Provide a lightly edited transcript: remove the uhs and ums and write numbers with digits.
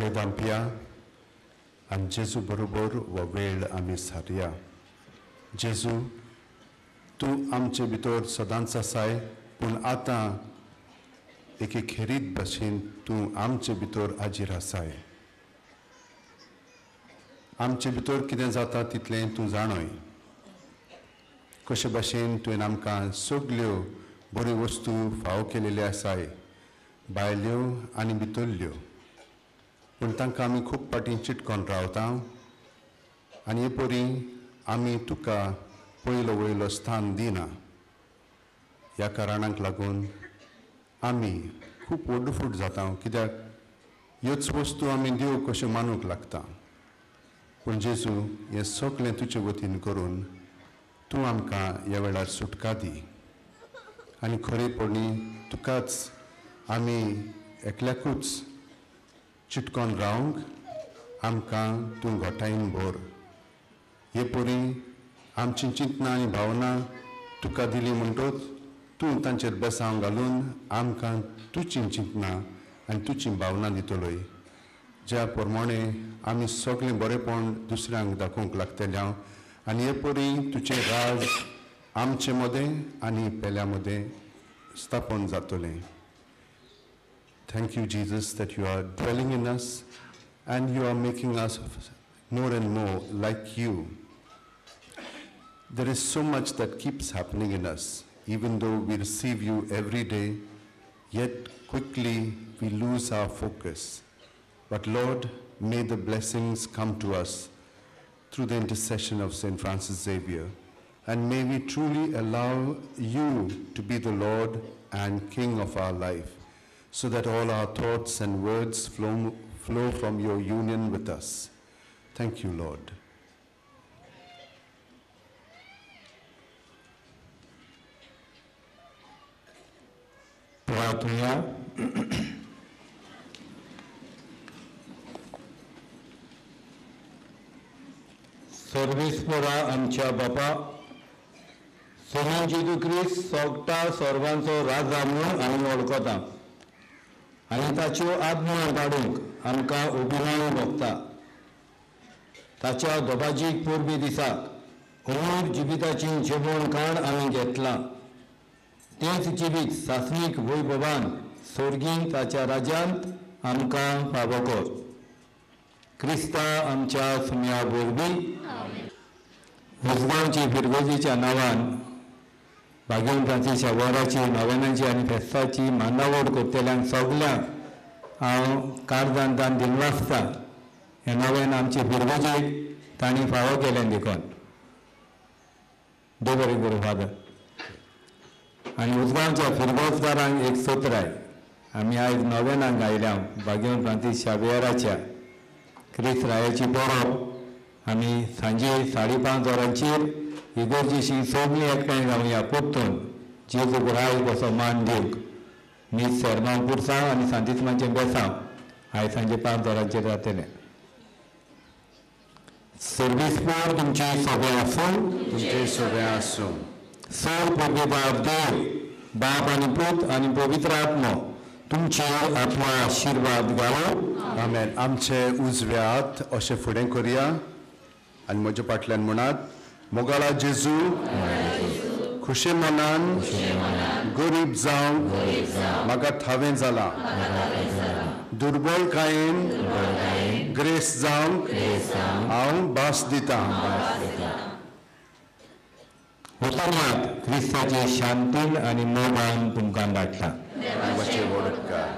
सोय दामपिया आनी जेजू बरोबर हो वेळ आमी सारया. जेजू, तूं आमचे भितर सदांच आसाय, पूण आतां एके खेरीत भशेन तूं आमचे भितर हाजीर आसाय. आमचे भितर कितें जाता तितलें तूं जाणोय. कशे भशेन तुवें आमकां सगल्यो बऱ्यो वस्तू फावो केलेल्यो आसाय, भायल्यो आनी भितरल्यो, पूण तांकां आमी खूब फाटीं चिटकोन रावता आनी हे परी आमी तुका पयलो वयलो स्थान दिना. ह्या कारणाक लागून आमी खूब ओडफूट जाता, कित्याक ह्योच वस्तू आमी देव कश्यो मानूंक लागता. पूण जेजू, हें सगळें तुजे वतीन करून तूं आमकां ह्या वेळार सुटका दी आनी खरेपणी तुकाच आमी एकल्याकूच चिटकोन रावंक आमकां तूं घटायन भर. हे परी आमची चिंतनां आनी भावना तुका दिली म्हणटच तूं तांचेर बेसांव घालून आमकां तुजी चिंतनां आनी तुजी भावना दितलोय, ज्या प्रमाणे आमी सगळें बरेंपण दुसऱ्यांक दाखोवंक लागतलें हांव आनी हे परी तुजें राज आमचे मदें आनी पेल्या मदें स्थापन जातलें. Thank you, Jesus, that you are dwelling in us and you are making us more and more like you. There is so much that keeps happening in us. Even though we receive you every day, yet quickly we lose our focus. But Lord, may the blessings come to us through the intercession of St. Francis Xavier, and may we truly allow you to be the Lord and King of our life, so that all our thoughts and words flow from your union with us. Thank you, Lord. प्रार्थुया. सर्वेस्परा आमच्या बापा, सोना जेजू क्रिस्त सोगटा सर्वांचो राजा म्हणून आमी वळखता आनी ताच्यो आज्ञा काडूंक आमकां अभिमान भोगता. ताच्या दोबाजीक परबी दिसाक अमूर जिविताची जेवण काड आमी घेतलां. तेंच जिवीत सासणीक वैभवान सोर्गीन ताच्या राज्यांत आमकां फावो कर. क्रिस्ता आमच्या सुम्या वरवीं. उसगांवची फिरगोजीच्या नांवान बागेवन फ्रांसीस शावराची नवेनाची आनी फेस्ताची मांडावळ करतल्यांक सगल्यांक हांव काळजान दान दिनवासता. हें नवेन आमचे फिरगोजीक तांणी फावो केलें देखून देव बरें करूं फादर. आनी उसगांवच्या फिरगोजदारांक एक सोत्राय, आमी आयज नवेनाक आयल्या बागेवन फ्रांसीस शावियराच्या क्रिस्त रायाची परब आमी सांजे 5:30 वरांचेर इगोर्जीशी सगळीं एकठांय जावया परतून जेजूक राय कसो मान दिवंक. मीस सेर्मांव पुरसांव आनी सांतिस्माचें बेसांव आयज सांजे 5 वरांचेर जातलें. सर्वेस्पर तुमचें सगळें आसूं. तुमचें सगळें आसूं. सर परबेदार देव बाप आनी पूत आनी पवित्र आत्मो तुमचेर आपलो आशिर्वाद घालो. आमेन. आमचे उजवे हात अशें फुडें करया आनी म्हज्या फाटल्यान म्हणात, मोगाळा जेजू, खुशे मनान गरीब जावंक म्हाका थावें जालां, दुर्बलकायेन ग्रेस जावंक हांव भास दितां. वचनात क्रिस्ताचे शांतीन आनी मोगान तुमकां गांठला. देवाचे व्हड उपकार.